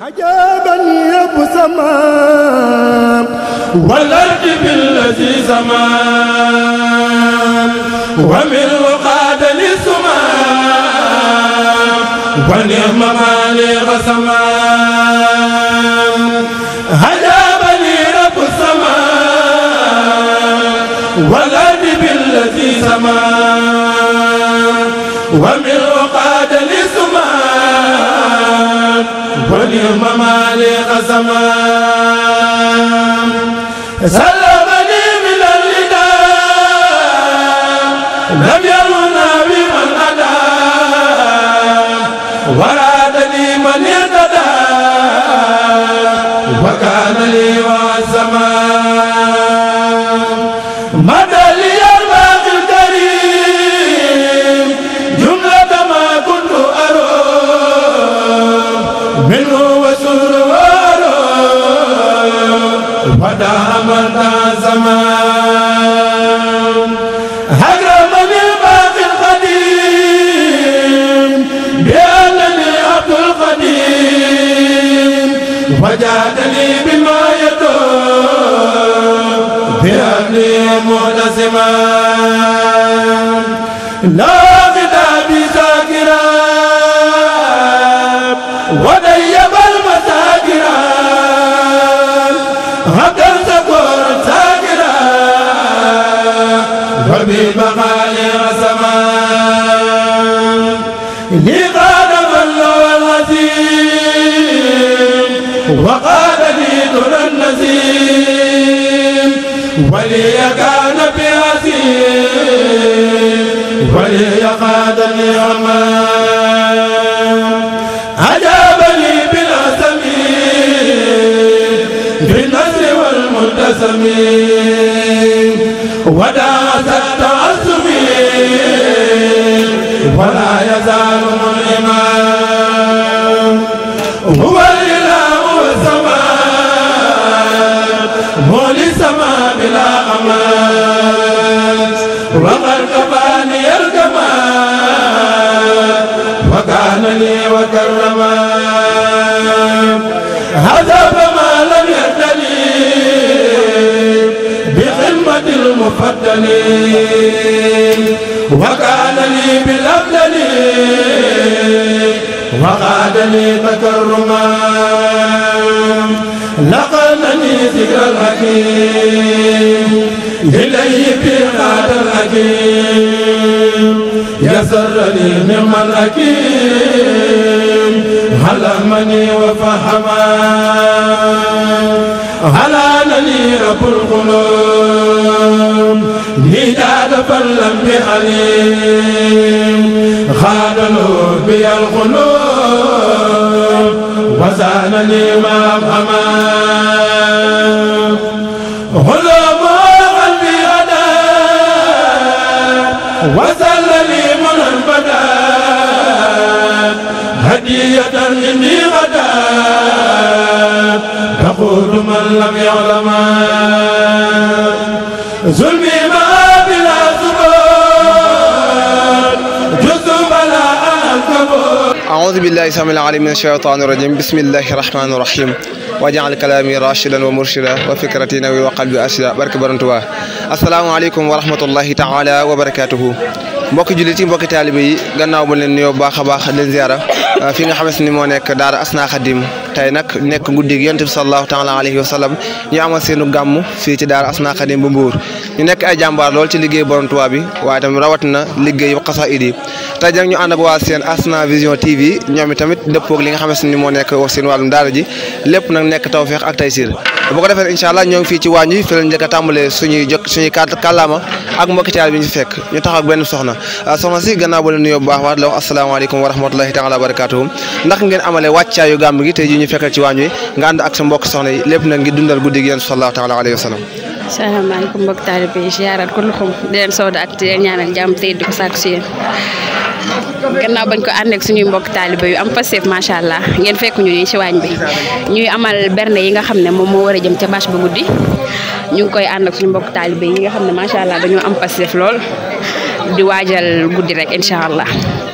عجبني رب السماء والأرض بالذي زمان ومن وقاد للسماء ونعم مالك السماء عجبني رب السماء والأرض بالذي زمان ومن وقاد للسماء ونعم مالك الزمان سلمني من النداء لم يرنا بمن أدى ورادني من اهتدى وكان لي والزمان مدى لي الباقي الكريم جملة ما كنت أروم منه وسر ودام الزمان هجرمني الباقي القديم بأنني عبد القديم وجادني بما يدوم بأني ملتزما لا غدابي ذاكرا وديب المساكرا هدر سكور ساكرا وببقايا زمان لقاد الله العظيم وقال لي دون النزيم ولي كان بعزيم ولي قاد النعمان عجبني بلا سمين بالنصر والملتزم ودعت التعصب ولا يزال الإمام هو الإله والسماء مولي السماء بلا أمان وقد كفاني الكمال وكان لي وكرما هذا فما لم يهتدي بخدمة المفضلين وكان لي بالأفضل وقاد لي تكرما لقنني ذكر الحكيم إليه في قاد الحكيم يسر لي نعم الحكيم علمني وفهما علانني رب القلوب نجاد فلم بحليم خادلوا بي القلوب وزانني ما أفهما قلوب قلبي غدا وزلني من البدا هدية إني غدا تقول من لم يعلم ظلمي ما بلا ثبوت جزء بلا الكبوت. أعوذ بالله السميع العليم من الشيطان الرجيم بسم الله الرحمن الرحيم وجعل كلامي راشدا ومرشدا وفكرتي نوي وقلبي أرشدا barke Borom Tuubaa. Assalaamu aleykum wa rahmatullahi taala wa barakatuhu. mbokki jullit yi mbokki taalibe yi gannaaw ba leen nuyoo baax a baax leen ziara fi nga xamante ni moo nekk daara Asna Khadim tey nag nekk guddig Yonent bi sallallahu taala alayhi wa sallam ñu amal seenu gàmm fii ci daara Asna Khadim bu Mbuur ñu nekk ay jàmbaar lool ci liggéey Borom Tuubaa bi waaye tamit rawatina liggéey xasaayid yi tey nag ñu ànd ak waa seen Asna Vision TV ñoom tamit dëppoog li nga xamante ni moo nekk seen wàllum daara ji lépp nag nekk tawfeex ak taysiir bu ko defee incha allah ñoo ngi fii ci waañ wi fi lañ njëkk a tàmbalee suñuy kàllaama ak mbokki taal bi ñu fekk ñu taxaw ak benn soxna si gannaaw ba la nuyoo bu baax waat la wax asalaamaaleykum wa rahmatulahi taala wa barakaatuhu ndax ngeen amalee wàccaayu gàmm gi tey ji ñu fekkal ci waañ wi nga ànd ak sa mbokk soxna yi lépp nag ngi dundal guddi gi yéen sallallahu taala alayhi wa sallam. salaamaaleykum mbokk taalibe yi ziarat ku luxum di leen sooda ak di leen ñaanal jàmm tey di ko sàkku si yéen gannaaw bañ ko ànd ak suñuy mbokk taalibe yu am passif macha allah ngeen fekk ñu nii ci waañ bi ñuy amal berne yi nga xam ne moom moo war a jëm ca bâche ba guddi ñu ngi koy ànd ak suñu mbokk taalibe yi nga xam ne macha allah dañoo am passif lool di waajal guddi rek incha allah.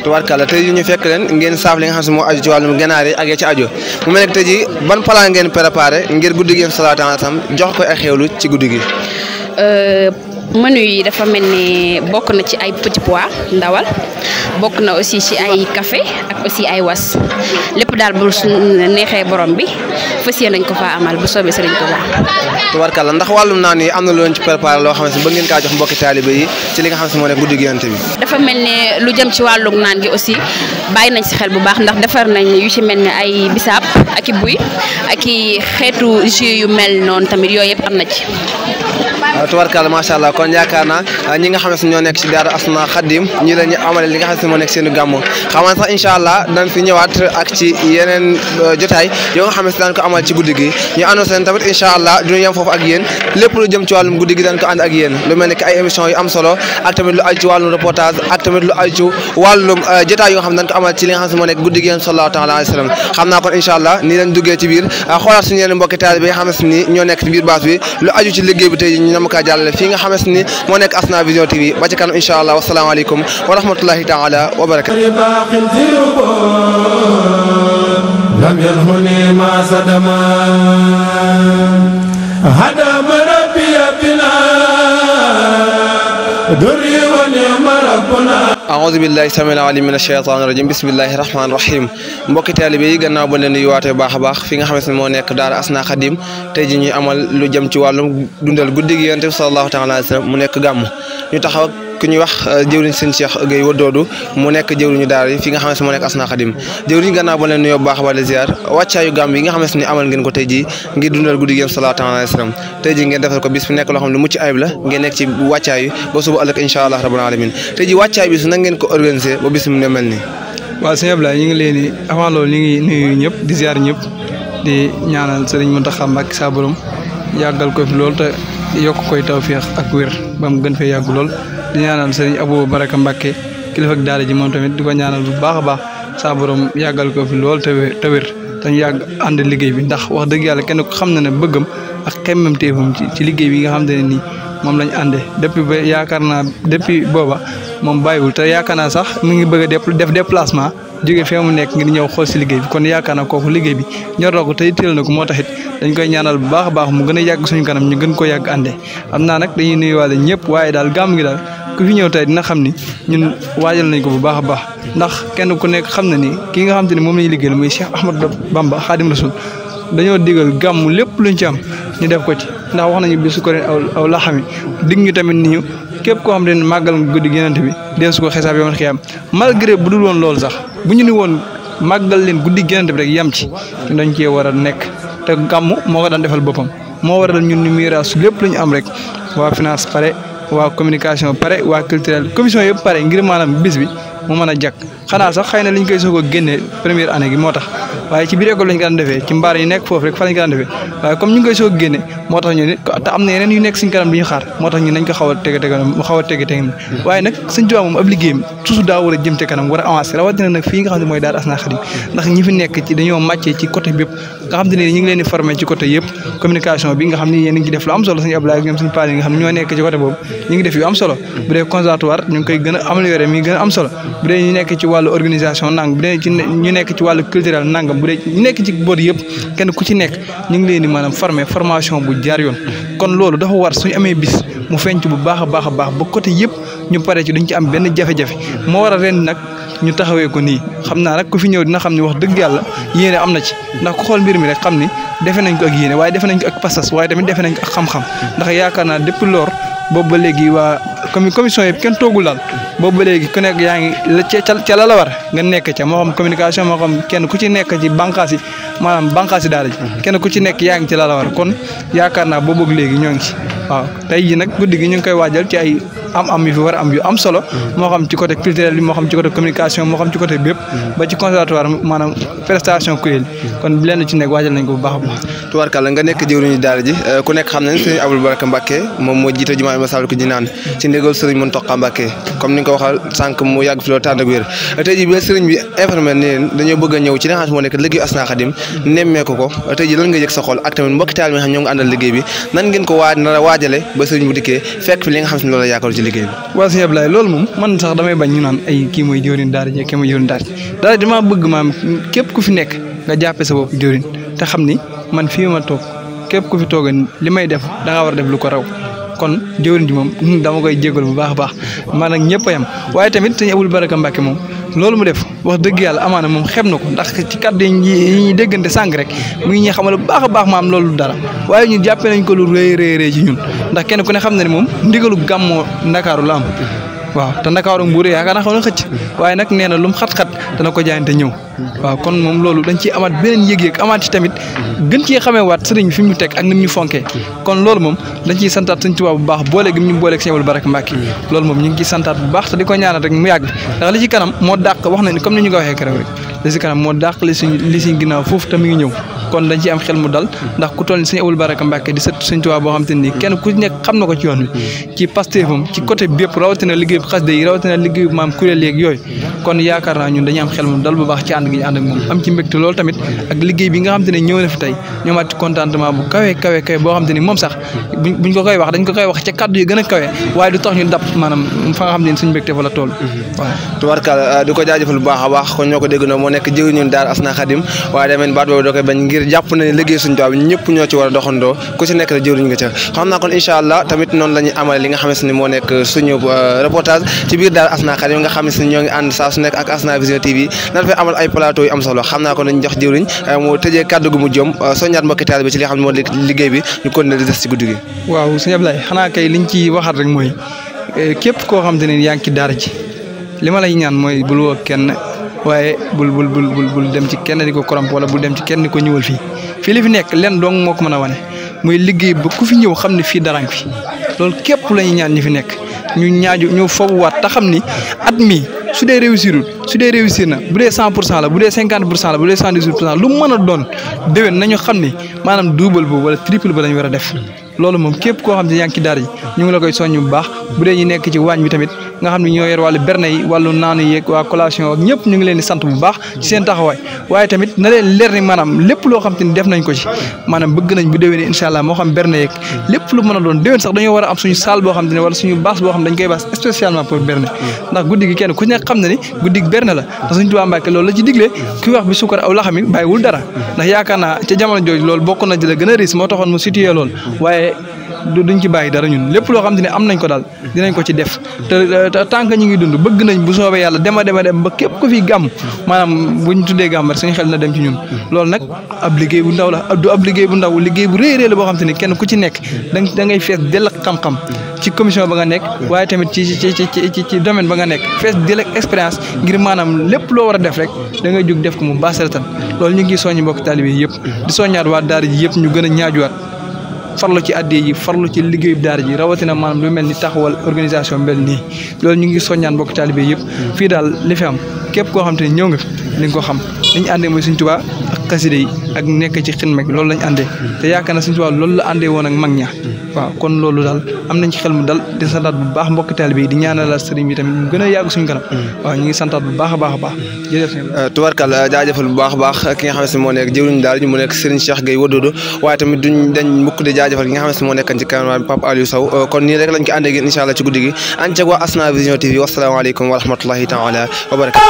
tubaarkàlla tey ñu fekk leen ngeen saaf li nga xam ne moo aju ci wàllum ganaar yi ak ya ci aju mu mel ne tey jii ban plan ngeen préparé ngir guddi gi salaatu ala tam jox ko ay xewlu ci guddi gi. menu yi dafa mel ni bokk na ci ay petit pois ndawal bokk na aussi ci ay café ak aussi ay was lépp daal bu neexee borom bi fas yéene nañ ko fa amal bu soobee Serigne Touba. tubaarkàlla ndax wàllum naan yi am na lu leen ci préparé loo xam ne ba ngeen kaa jox mbokki taalibe yi ci li nga xam ne moo nekk guddi gi yonent bi. dafa mel ne lu jëm ci wàllum naan gi aussi bàyyi nañ ci xel bu baax ndax defar nañ yu ci mel ne ay bisaab ak i buy ak i xeetu jus yu mel noonu tamit yooyu yëpp am na ci. tubaarkàlla macha allah kon yaakaar naa ñi nga xam ne ñoo nekk ci daara Asna Khadim ñi la ñu amale li nga xam ne moo nekk seen gàmmu xam sax incha allah dañ fi ñëwaat ak ci yeneen jotaay yoo nga xam ne daan ko amal ci guddi gi ñu annoncé leen tamit incha allah duñu yem foofu ak yéen lépp lu jëm ci wàllum guddi gi daan ko ànd ak yéen lu mel ni que ay émission yu am solo ak tamit lu aju ci wàllum reportage ak tamit lu aju ci wàllum jotaay yoo nga xam ne daan ko amal ci li nga xam ne moo nekk guddi gi yéen sallallahu taala alayhi wa sallam xam naa kon incha allah nii lañ duggee ci biir xoolaat suñu yeneen mbokki taalibe yi nga xam ne ñoo nekk ci biir baas bi lu aju ci liggéey bi tey ñu nam kaa jàllale fii nga xam ne moo nekk Asna Vision TV ba ci kanam incha allah wasalaamaaleykum wa rahmatullahi taala wa barakatu لم ينهني ما صدما هدم ربي بنا دري ونعم ربنا aoudu billahi samil alim min asheytan rajim bismillahi rahmani rahim mbokki taalibe yi gannaaw ba leen di yuwaatee baax a baax fi nga xamante ne moo nekk daara Asna Khadim tey ji ñuy amal lu jëm ci wàllum dundal guddi gi yonent bi sallallahu taala alayhi wa sallam mu nekk gàmm ñu taxaw ku ñuy wax jëwriñ sëñ Cheikh Gueye Wadoodu mu nekk jëwriñu daara yi fi nga xamante ne moo nekk Asna Khadim jëwriñ gannaaw ba leen nuyoo baax ba la ziar wàccaayu gàmm yi nga xamante ne amal ngeen ko tey ji ngir dundal guddi gi yonent sallallahu taala alayhi wa sallam tey ji ngeen defal ko bis fi nekk loo xam ne lu mucc ayib la ngeen nekk ci wàccaayu ba suba ëllëg incha allah rabbul alamin tey ji wàccaay bi su na ngeen ko organisé ba bis mu ne mel nii. waaw sëñ Ablaye ñu ngi leen di avant loolu ñu ngi nuyu ñëpp di ziar ñëpp di ñaanal Serigne Mountakha Mbacké sa borom yàggal ko fi lool te yokk koy tawfeex ak wér ba mu gën fee yàgg lool di ñaanal Serigne Abou Baraka Mbacké kilifa ak daara ji moom tamit di ko ñaanal bu baax a baax sa borom yàggal ko fi lool te wér te ñu yàgg ànd liggéey bi ndax wax dëgg yàlla kenn ko xam na ne bëggam ak xemmam téefam ci liggéey bi nga xam ne nii moom lañ àndee depuis ba yaakaar naa depuis booba moom bàyyiwul te yaakaar naa sax mu ngi bëgg a def déplacement jóge fee mu nekk ngir ñëw xool si liggéey bi kon yaakaar naa kooku liggéey bi ñor na ko te teel na ko moo taxit dañ koy ñaanal bu baax a baax mu gën a yàgg suñu kanam ñu gën ko yàgg àndee xam naa nag dañuy nuyuwaale ñëpp waaye daal gàmm gi daal ku fi ñëw tey dina xam ni ñun waajal nañ ko bu baax a baax ndax kenn ku nekk xam na ni kii nga xam te ne moom lañuy liggéeyal muy Cheikh Ahmadou Bamba Khadim Rasoul dañoo digal gàmm lépp luñ ci am ñu def ko ci ndax wax nañu bisu ko ren aw la xami dig ñu tamit ni ñu képp koo xam ne màggal nga guddi Yonent bi deesu ko xisaab yoon xiyam malgré bu dul woon loolu sax bu ñu ni woon màggal leen guddi Yonent bi rek yam ci dañ cee war a nekk te gàmm moo ko daan defal boppam moo waral ñun ñu miiraas lépp lu ñu am rek waa finance pare waa communication pare waa culturel commission yëpp pare ngir maanaam bis bi mu mën a jàkk xanaa sax xëy na liñ koy soog a génne première année gi moo tax waaye ci biir école lañ ko daan defee ci mbaar yi nekk foofu rek fa lañ ko daan defee waaye comme ñu ngi koy soog a génne moo tax ñu ne te am na yeneen yu nekk suñ kanam di ñu xaar moo tax ñu nañ ko xaw a tege waaye nag Sëñ Tuubaa moom ab liggéeyam toujours daa war a jëm te kanam war a avancer rawatina nag fii nga xam ne mooy daara Asna Khadim ndax ñi fi nekk ci dañoo màccee ci côté bépp nga xam te ne ñu ngi leen di former ci côté yëpp communication bi nga xam ne yéen a ngi ci def lu am solo Sëñ Abdoulaye ak ñoom Sëñ Paal yi nga xam ne ñoo nekk ci côté boobu ñu ngi def yu am solo bu dee conservatoire ñu ngi koy gën a améliorer mi ngi gën a am solo bu dee ñu nekk ci wàllu organisation nang bu dee ñu nekk ci wàllu culturel nangam bu dee ñu nekk ci boor yëpp kenn ku ci nekk ñu ngi leen di maanaam former formation bu jaar yoon kon loolu dafa war suñu amee bis mu fenc bu baax a baax a baax ba côté yëpp ñu pare ci duñ ci am benn jafe-jafe moo war a ren nag ñu taxawee ko nii xam naa nag ku fi ñëw dina xam ne wax dëgg yàlla yéene am na ci ndax ku xool mbir mi rek xam ni defe nañ ko ak yéene waaye defe nañ ko ak pastas waaye tamit defe nañ ko ak xam-xam ndax yaakaar naa depuis lors boobu ba léegi waa commission yëpp kenn toogul daal boobu ba léegi ku nekk yaa ngi ca la war nga nekk ca moo xam communication moo xam kenn ku ci nekk ci bànqaas yi maanaam bànqaas yi daara ji kenn ku ci nekk yaa ngi ci la war kon yaakaar naa boobu ak léegi ñoo ngi ci waaw tey jii nag guddi gi ñu ngi koy waajal ci ay am yu fi war a am yu am solo moo xam ci côté culturel bi moo xam ci côté communication moo xam ci côté bépp ba ci conservatoire maanaam prestation kuréel kon lenn ci nekk waajal nañ ko bu baax a baax. tubaarkàlla nga nekk jëwriñu daara ji ku nekk xam nañ Serigne Abou Baraka Mbacké moom moo jiite jumaa Massalikul Jinaan ci ndégal Serigne Mountakha Mbacké comme ni nga ko waxal sànq mu yàgg fi loolu tànn ak wér tey ji bi Serigne bi informé ne leen dañoo bëgg a ñëw ci li nga xam ne moo nekk liggéeyu Asna Khadim nemmeeku ko tey ji lan nga yëg sa xol ak tamit mbokki taal mi nga xam ñoo ngi àndal liggéey bi nan ngeen ko waajale ba sëriñ bu dikkee fekk fi li nga xam ne loolu la yaakaar ci liggéey bi. waaw sëñ Ablaye loolu moom man sax damay bañ ñu naan ay kii mooy jëwriñ daara ji kii mooy jëwriñ daara ji daara damaa bëgg maam képp ku fi nekk nga jàppee sa bopp jëwriñ te xam ni man fii ma toog képp ku fi toog li may def da nga war a def lu ko raw kon jëwriñ ji moom dama koy jégal bu baax a baax man nag ñëpp a yam waaye tamit sëñ Abdou Baraka Mbacke moom loolu mu def wax dëgg yàlla amaana moom xem na ko ndax ci kàddu yi ñuy déggante sànq rek mu ngi ñuy xamal bu baax a baax maam loolu dara waaye ñu jàppee nañ ko lu rëy rëy ci ñun ndax kenn ku ne xam na ne moom ndigalu gàmmoo Ndakaaru la am waaw te Ndakaaru Mbuur yaakaar naa xam na xëcc waaye nag nee na lu mu xat-xat dana ko jaayante ñëw waaw kon moom loolu dañ ciy amaat beneen yëg-yëg amaat ci tamit gën cee xamee waat sëriñ fi mu teg ak ni mu ñu fonkee kon loolu moom dañ ciy santaat sëñ Tuubaa bu baax boole gi ñu booleeg sëñ Abdou Baraka Mbacke loolu moom ñu ngi ciy santaat bu baax te di ko ñaanal rek mu yàgg ndax li ci kanam moo dàq wax na ni comme ni ñu ko waxee keroog rek li ci kanam moo dàq li suñ ginnaaw foofu te mi ngi ñëw kon dañ ci am xel mu dal ndax ku toll ni sëñ Abdou Baraka Mbacke di sët sëñ Tuubaa boo xam te ni kenn ku nekk xam na ko ci yoon wi ci pastéefam ci côté bépp rawatina liggéey bu xasida yi rawatina liggéey bu maam kuréel yeeg yooyu kon yaakaar naa ñun dañuy am xel mu dal bu baax ci ànd gi ñu ànd ak moom am ci mbégte loolu tamit ak liggéey bi nga xam te ne ñëw na fi tey ñoomaat ci contentement bu kawe boo xam te ni moom sax buñ ko koy wax dañ ko koy wax ca kàddu yi gën a kawe waaye du tax ñu dab maanaam fa nga xam ne suñu mbégte fa la toll waaw tubarkal di ko jaajëfal bu baax a baax kon ñoo ko dégg noo moo nekk jëwriñu daara Asna Khadim waaye demeen baat boobu doo koy bañ ngir jàpp na ne liggéey suñu Tuubaa bi ñëpp ñoo ci war a doxandoo ku ci nekk la jëwriñ nga ca xam naa kon incha allah tamit noonu la ñuy amale li nga xam ne moo nekk suñu reportage ci biir daara Asna Khadim nga xam ne ñoo ngi ànd saa su nekk ak Asna Vision TV na dafay amal ay plateau yu am solo xam naa ko nañ jox jëwriñ mu tëjee kàddu gu mu jëm soññaat mbokki taalibe bi ci li nga xam ne moo liggéey bi ñu continuer di des ci guddi gi. waaw sëñ Ablaye xanaa kay liñ ci waxaat rek mooy képp koo xam te ne yaa ngi ci daara ji li ma lay ñaan mooy bul woo kenn waaye bul dem ci kenn di ko koromp wala bul dem ci kenn di ko ñëwal fii li fi nekk lenn dong moo ko mën a wane muy liggéey ba ku fi ñëw xam ne fii dara ngi fi loolu képp la ñuy ñaan ñi fi nekk ñu foofuwaat te xam ni at mi su dee réussir na bu dee 100% la bu dee 50% la bu dee 118% lu mën a doon déwén nañu xam ni maanaam double boobu wala triple ba lañ war a def loolu moom képp koo xam ne yaa ngi ci daara ji ñu ngi la koy soññ bu baax bu dee ñu nekk ci waañ bi tamit nga xam ne ñoo yor wàllu berne yi wàllu naanu yeeg waa collation ak ñëpp ñu ngi leen di sant bu baax ci seen taxawaay waaye tamit na leen leer ni maanaam lépp loo xam te ni def nañ ko ci maanaam bëgg nañ bu déwénee incha allah moo xam berne yeeg lépp lu mën a doon déwén sax dañoo war a am suñu salle boo xam te ne wala suñu bâche boo xam dañ koy bâche spécialement pour berne ndax guddi gi kenn ku nekk xam na ni guddi gi berne la ndax Sëñ Tuubaa Mbàkke loolu la ci digle kuy wax bi sukkar aw laxami bàyyiwul dara ndax yaakaar naa ca jamono jooju loolu bokk na ci la gën a riis moo taxoon mu situé loolu waaye duñ ci bàyyi dara ñun lépp loo xam te ne am nañ ko daal dinañ ko ci def te tant que ñu ngi dund bëgg nañ bu soobee yàlla dem ba képp ko fi gàmm maanaam buñ tuddee gàmm rek suñu xel na dem ci ñun loolu nag ab liggéey bu ndaw la du ab liggéey bu ndaw liggéey bu rëy la boo xam te ne kenn ku ci nekk da ngay fees dell ak xam-xam ci commission ba nga nekk waaye tamit ci domaine ba nga nekk fees dell ak expérience ngir maanaam lépp loo war a def rek da ngay jóg def ko mu baaseratan loolu ñu ngi soññi mbokk taalibe yi yëpp di soññaat waa daara ji yëpp ñu gën a ñaajuwaat farlu ci addiya ji farlu ci liggéeyu daara ji rawatina maanaam lu mel ni taxawal organisation mel nii loolu ñu ngi soññaan mbokk taalibe yëpp fii daal li fi am képp koo xam te ne ñëw nga fi li nga ko xam li ñu àndee mooy Sëñ Tuubaa ak xasida yi ak nekk ci xidma gi loolu lañ àndee te yaakaar na Sëñ Tuubaa loolu la àndee woon ak mag ña waaw kon loolu daal am nañ ci xel mu dal di santaat bu baax mbokk taalibe yi di ñaanal sëriñ bi tamit mu gën a yàgg suñu kanam waaw ñu ngi santaat bu baax a baax a baax jërëjëf tubarkal jaajëfal bu baax a baax ki nga xam ne moo nekk jëwriñ daal ñu mu nekk Serigne Cheikh Gueye Wadodo waaye tamit dañ mukk di jaajëfal ki nga xam ne moo nekkan ci cameraman Pape Aliou Sow kon nii rek lañ ko àndee ak incha allah ci guddi gi ànd ceeg waa Asna Vision TV wasalaamaaleykum wa rahmatullahi taala wa barakatu